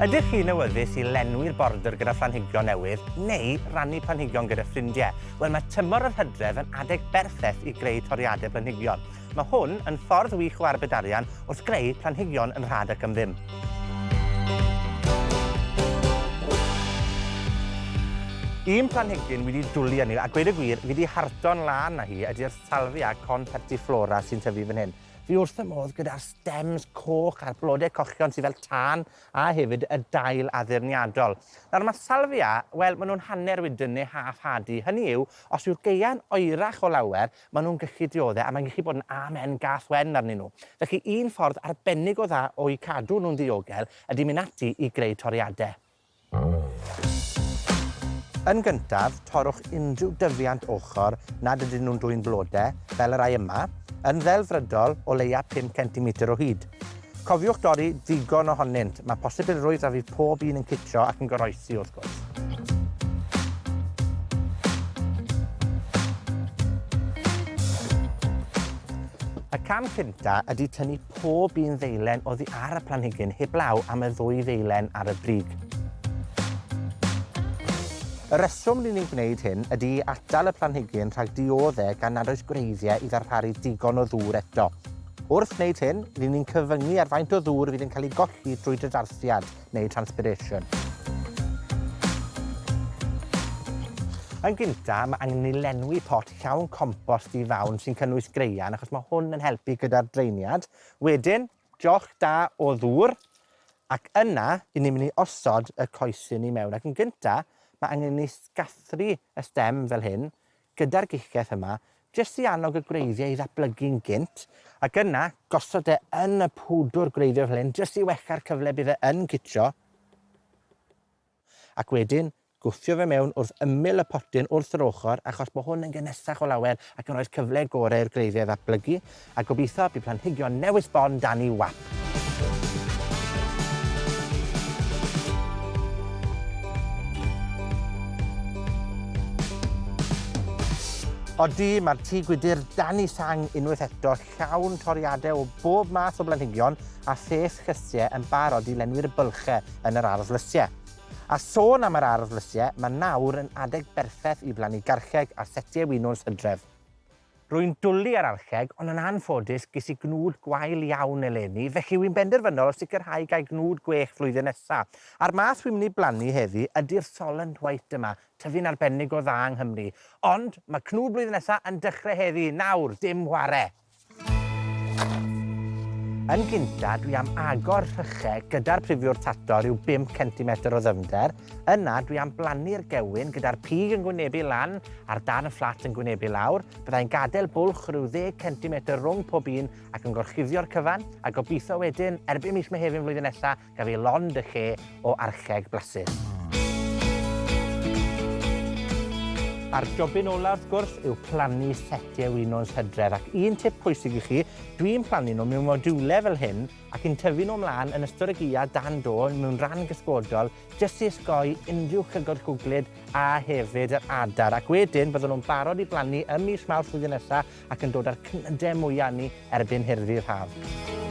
Ydych chi'n awyddus i lenwi'r border gyda phlanhigion newydd, neu rannu planhigion gyda ffrindiau? Wel, mae tymor yr hydref yn adeg berffaith i greu toriadau planhigion. Mae hwn yn ffordd wych o arbed arian wrth greu planhigion yn rhad ac am ddim. Un planhigyn wi 'di dwli arni, a gweud y gwir, fi 'di harto'n lân â hi, ydi'r Salvia confertiflora sy'n tyfu fan hyn. Fi wrth 'y modd gyda'r stems coch a'r blode cochion sy fel tân, a hefyd y dail addurniadol. Nawr ma' Salvia, wel, ma' nw'n hanner wydn neu half hardy, hynny yw, os yw'r gaea'n oerach o lawer, maen nhw'n gallu diodde' a mae'n gallu bod yn amen gath wen arnyn nhw. Felly un ffordd arbennig o dda o'u cadw nhw'n ddiogel ydy mynd ati i greu toriadau. Yn gyntaf, torrwch unrhyw dyfiant ochr nad ydyn nhw'n dwyn blode, fel y rhai yma, yn ddelfrydol o leia 5 centimetr o hyd. Cofiwch dorri digon ohonynt, mae posibilrwydd na fydd pob un yn citsio ac yn goroesi wrth gwrs. Y cam cynta ydy tynnu pob un ddeilen oddi ar y planhigyn heblaw am y ddwy ddeilen ar y brig. Y reswm ry'n ni'n gwneud hyn ydy i atal y planhigyn rhag diodde gan nad oes gwreiddiau i ddarparu digon o ddŵr eto. Wrth wneud hyn, ry'n ni'n cyfyngu ar faint o ddŵr fydd yn cael ei golli drwy drydarthiad, neu transpiration. Yn gynta, mae angen ni lenwi pot llawn compost i fawn sy'n cynnwys graean, achos mae hwn yn helpu gyda'r draeniad. Wedyn, joch da o ddŵr, ac yna, 'yn ni'n mynd i osod y coesyn i mewn. Ac yn gynta, mae angen i ni sgathru y stem fel hyn, gyda'r gillell yma, jyst i annog y gwreiddiau i ddatblygu'n gynt, ac yna gosod e yn y pwdwr gwreiddiau fel hyn, jyst i wella'r cyfle bydd e yn citsio, ac wedyn gwthio fe mewn wrth ymyl y potyn wrth yr ochr, achos bod hwn yn gynhesach o lawer ac yn rhoi'r cyfle gorau i'r gwreiddiau ddatblygu, a gobeithio bydd planhigion newydd sbon dan i wap. Odi, mae'r tŷ gwydr dan i sang unwaith eto, llawn toriadau o bob math o blanhigion a pheth llysiau yn barod i lenwi'r bylchau yn yr ardd lysiau. A sôn am yr ardd lysiau, mae nawr yn adeg berffaith i blannu garlleg a setiau winwns hydref. Rwy'n dwli ar archeg, ond yn anffodus ges i gnwd gwael iawn eleni, felly wi'n benderfynol o sicrhau gai gnwd gwell flwyddyn nesa. A'r math wi'n mynd i blannu heddi ydi'r Solent White yma, tyfu'n arbennig o dda yng Nghymru. Ond, mae cnwd blwyddyn nesa yn dechre heddi, nawr, dim whare! Yn gynta, dwi am agor rhyche gyda'r prifiwr tato rhyw bump centimetr o ddyfnder. Yna, dwi am blannu'r gewyn gyda'r pig yn gwynebu lan a'r darn fflat yn gwynebu lawr. Byddai'n gadael bwlch rhyw ddeg centimetr rhwng pob un ac yn gorchuddio'r cyfan, a gobeithio wedyn, erbyn mis Mehefin flwyddyn nesa, gaf fi lond y lle o archeg blasus. A'r jobyn ola, wrth gwrs, yw plannu setiau winwns hydref. Ac un tip pwysig i chi, dwi'n plannu nhw mewn modiwle fel hyn ac yn tyfu nhw ymlaen yn ystod y gia dan do mewn rhan gysgodol, jyst i osgoi unrhyw llygod llwglyd a hefyd yr adar. Ac wedyn byddwn nhw'n barod i blannu ym mis Mawrth flwyddyn nesaf ac yn dod â'r cnydau mwyaf ni erbyn hirddydd haf.